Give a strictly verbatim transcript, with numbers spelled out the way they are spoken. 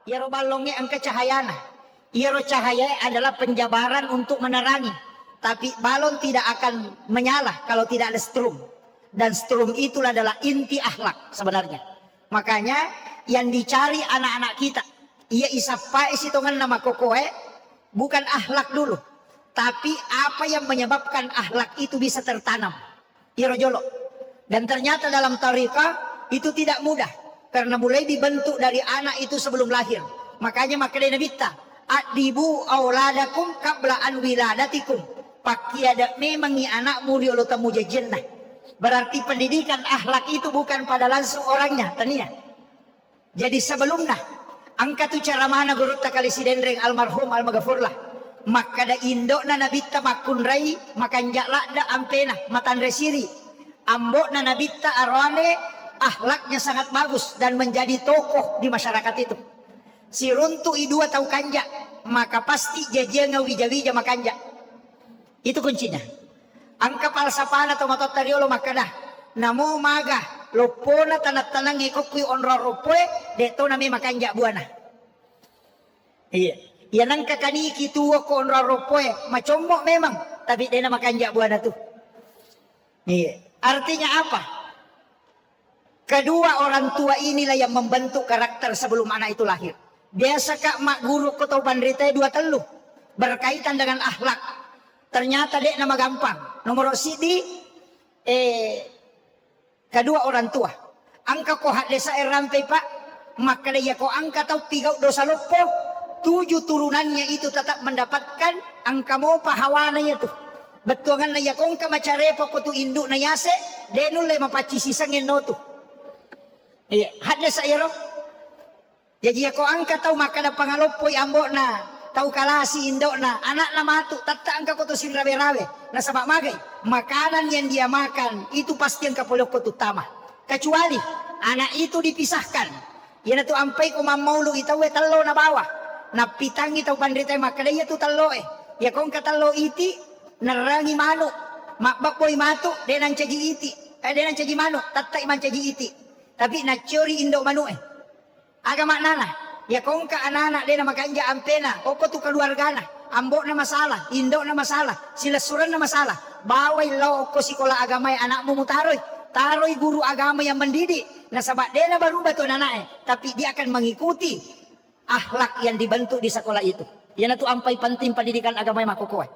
Iyaro balongnge engka cahayana. Iyaro cahayae adalah penjabaran untuk menerangi. Tapi balon tidak akan menyala kalau tidak ada strum. Dan strum itulah adalah inti akhlak sebenarnya. Makanya yang dicari anak-anak kita, iya isappae sitongenna makokoe, bukan akhlak dulu, tapi apa yang menyebabkan akhlak itu bisa tertanam. Iyaro jolo. Dan ternyata dalam tariqah itu tidak mudah karena mulai dibentuk dari anak itu sebelum lahir. Makanya makkedai Nabitta, "Addibu auladakum qabla an wiladatikum." Pakkiada memangi anakmu riolo temu jajianna. Berarti pendidikan akhlak itu bukan pada langsung orangnya, tania. Jadi sebelumna, engka tu caramana gurutta Kali Sidenreng almarhum almagafurlah. Makkada indo'na Nabitta makkunrai makanja' ladda ampena, matanre siri. Ambo'na Nabitta aroane akhlaknya sangat bagus dan menjadi tokoh di masyarakat itu. Siruntu'i dua tau kanja', maka pasti jajiang wija-wija makanja'. Itu kuncinya. Engka falsafana tomatoatta riolo makkada, namo maga loppona tanang-tanangnge kokkui onrong roppoe, de' to name makanja' buana. Iya. Iya nengka kaniki tuo ko onrong roppoe, macommo memang, tapi de' na makanja' buana tu. Iya. Artinya apa? Kedua orang tua inilah yang membentuk karakter sebelum anak itu lahir. Biasa ka magguru ko tau panritae dua tellu berkaitan dengan akhlak. Ternyata de' na magampang. Nomoro siddi, eh, kedua orang tua. Engka ko haddesae rampei, Pak, makkeda iya ko engka tau pigau dosa loppo, tujuh turunannya itu tetap mendapatkan engka mopa hawana iya tu. Bettuanganna iya ko engka macarepa ko tu indu'na yase, de' nulle mapaccing sisengnge no tu. Iya, haddesa iyaro. Jaji iya ko engka tau makkeda pangaloppoi ambo'na, tau kalasi indo'na, ana'na matu, tette' engka ko to sirawe-rawe. Nasaba' magai? Makanan yang dia makan itu pasti engka pole okko tuttama. Kecuali anak itu dipisahkan. Iyanatu ampai ko mammaulu i tauwe tello nabawa. Nappitangngi tau panritae makkeda iya tu telloe. Iya ko engka tello iti, nerrangi manu', mabbebboi matu', de' nancaji iti, eh, de' nancaji manu', tette'i mancaji iti. Tapi nacciori indo' manu'e. Aga maknana? Iya ko engka anana' de' namakanja' ampena, okko tu keluargana, ambo'na masalah, indo'na masalah, silessurenna masalah, bawai lao okko sikola agamae ana'mu mutaroi, taroi guru agama yang mendidik, nasaba' de' nabaruba tu anana'e, tapi dia akan mengikuti akhlak yang dibentuk di sekolah itu. Iyanatu ampai penting pendidikan agamae makkokoe.